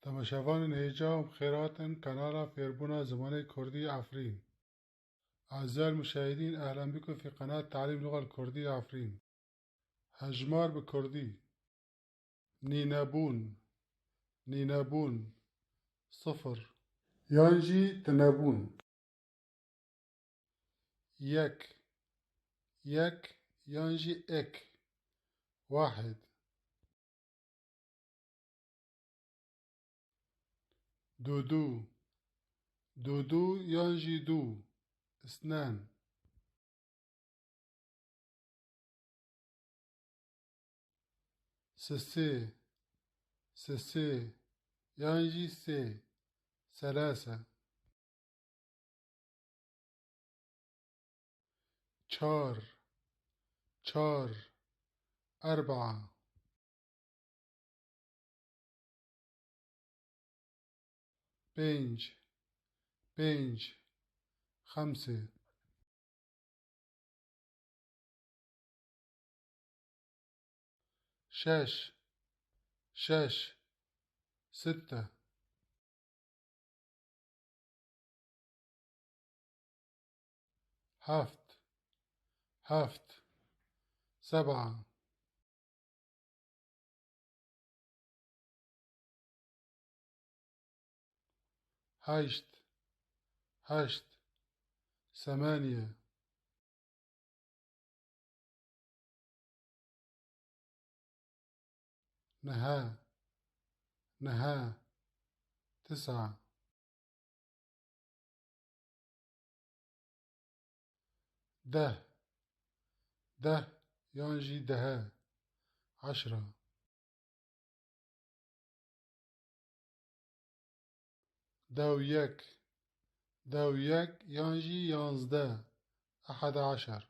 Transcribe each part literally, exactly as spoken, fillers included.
Temaşevanên hêja û bi xêr hatin kanala Fêrbûna Zimanê Kurdî Efrîn. أعزائي المشاهدين، أهلًا بكم في قناة تعليم اللغة الكردية عفرين. Hejmar bi kurdî. Nînebûn. Nînebûn. Sifir. Yan jî tinebûn. Yek. Yek yan jî ek. Wahid. Dudu. Dudu yan jî du. Isnen. Sisê. Sisê yan jî sê. Selase. Çar. Çar. Erbaa. Pênc. Pênc. Xemsê. Şeş. Şeş. Sitte. Heft. Heft. Seb'a. Heşt. Heşt. Semaniye. Nehe. Nehe. Tisa. Deh. Deh yan jî dehe. Eşra. Dew yek. Dew yek yan jî yanzdeh. Ehad eşer.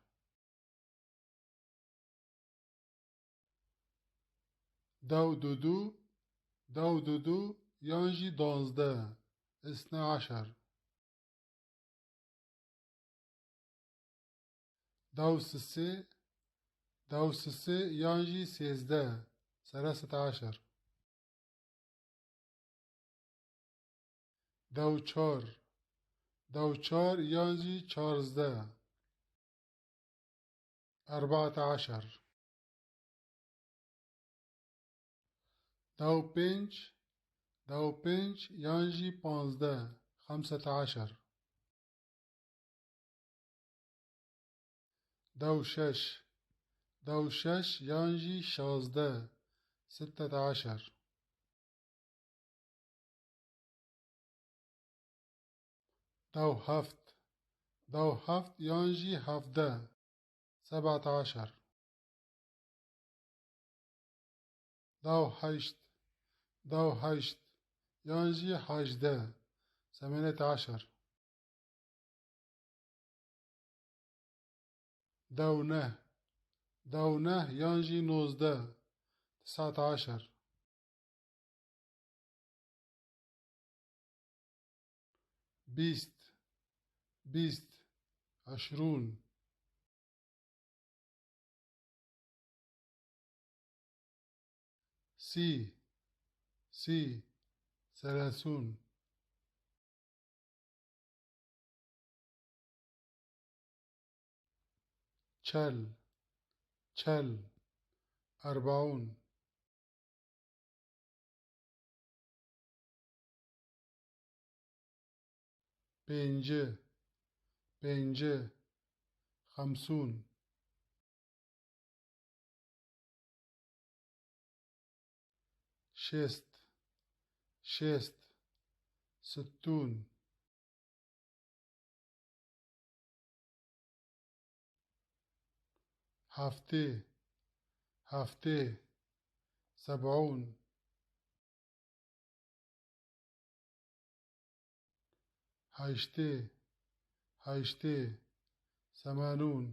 Dew dudu. Dew dudu yan jî danzdeh. Isne eşer. Dew sisê. Dew sisê yan jî sêzdeh. Selaset eşer. Dew çar. Dew çar yan jî çarzdeh. Erbaet eşer. Dew pênc. Dew pênc yan jî panzdeh. Xemset eşer. Dew şeş. Dew şeş yan jî şazdeh. Sittet eşer. Dew heft. Dew heft yan jî hevdeh. Seb'et eşer. Dew heşt. Dew heşt yan jî hejdeh. Semanet eşer. Dew neh. Dew neh yan jî nozdeh. Tisat eşer. Bîst. Bîst. Eşrûn. Sî. Sî. Selasûn. Çel. Çel. Erbaûn. Pênci. Pênci. Xemsûn. Şêst. Şêst. Sittûn. Heftê. Heftê. Seb'ûn. Heştê. Heştê. Semanûn.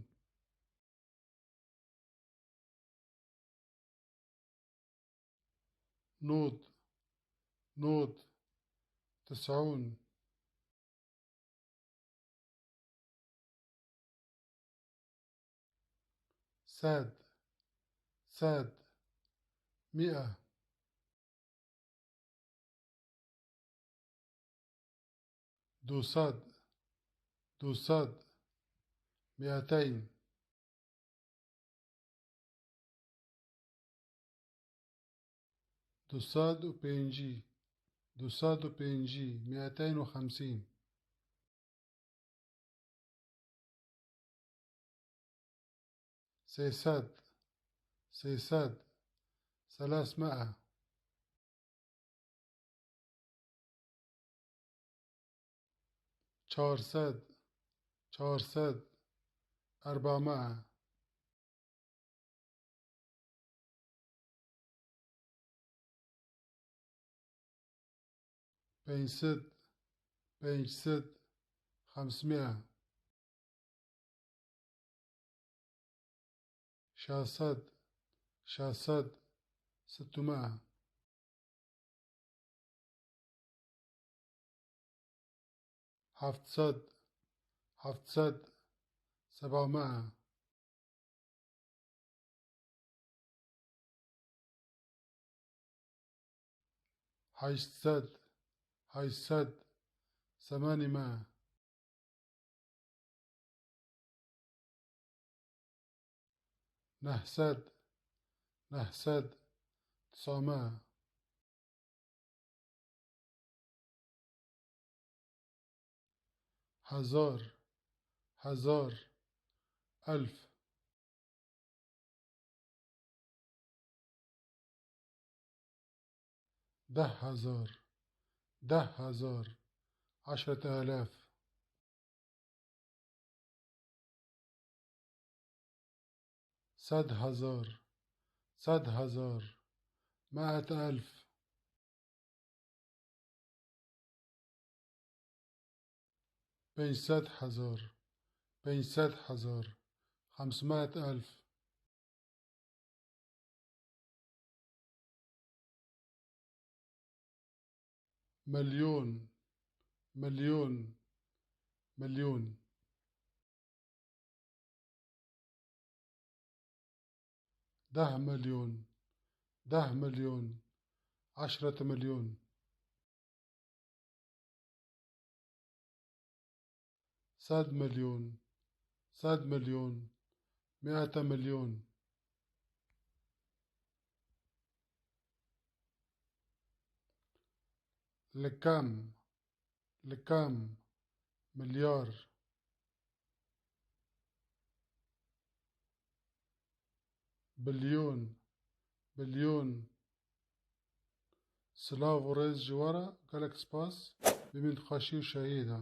Nod. Nod. Tis'ûn. Sed. Sed. Mi'e. Du sed, du sed, مائتين. Du sed û pêncî, du sed û pêncî, مائتين وخمسين. Sê sed, sê sed, ثلاثمائة. Çar sed, çar sed, أربعمائة. Pênc sed, pênc sed, خمسمائة. Şeş sed, şeş sed, ستمائة. Heft sed, heft sed, سبعمائة. Heşt sed, heşt sed, ثمانمائة. Neh sed, neh sed, تسعمائة. Hezar, hezar, ألف. Deh hezar, deh hezar, عشرة آلاف. Sed hezar, sed hezar, مائة ألف. Pênc sed hezar, pênc sed hezar, خمسمائة ألف. Milyon, milyon, milyon. Deh milyon, deh milyon, عشرة مليون. Sed milyon, sed milyon, مائة مليون. Li kam, li kam, milyar. Bilyon, bilyon. Silav û rêz ji we re, gelek spas. Bimînin xweşî û şehîda.